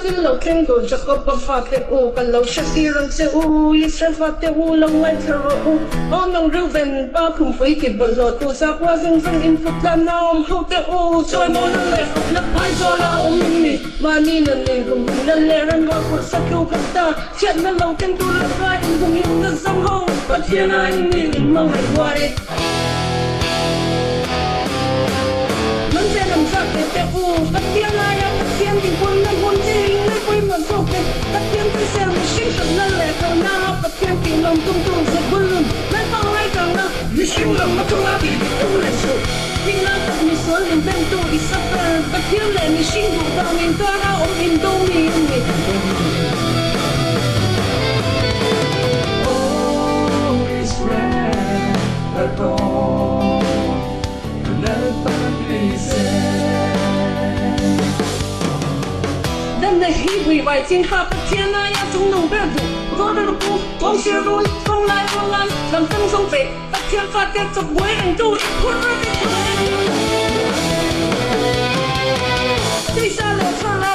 thil lo thleng tur Jakob-a fate u, ka lo hre tir ang che u, Israel fate u, lo ngaithla rawh u. Aw nang Reuben, pa khumpui ti bawlhhlawhtu sakhua zawng zawng input tlanna awm ho te u, chuan aw la leh la phai zawla awm in ni. Mahni nun in humhimna leh ranrual phurh satlu khat ta, chhiatna lo keng tur laka inhumhimna zawng ho, Pathiana in ni in hmangaih huai. Nan che lam zat ve teh u, Pathian aia Pathian dinhmunna hmun chi in ngaih pawimawh zawk e. Pathian thisen mihring hlatna leh kalna a Pathian tih lawm tumtu Zebulun Lalpa ngaihchangna. Mihring lam atanga tih dik tum leh suh. Thihna tak misual inbemtu Isabel, Pathian leh mihring duh dan inkara awm indo mi a ni. Oh Israel, Lalpa, Lalpa ni se. Danna hi buivai ching kha Pathian aia chungnung ber duh Rawlrel pu, kawngsir rul, kawnglai ruangan, lamtang zawng peih, Pathian fate chawkbuai rengtu i phur reng i phur reng. Tisa leh thlarau.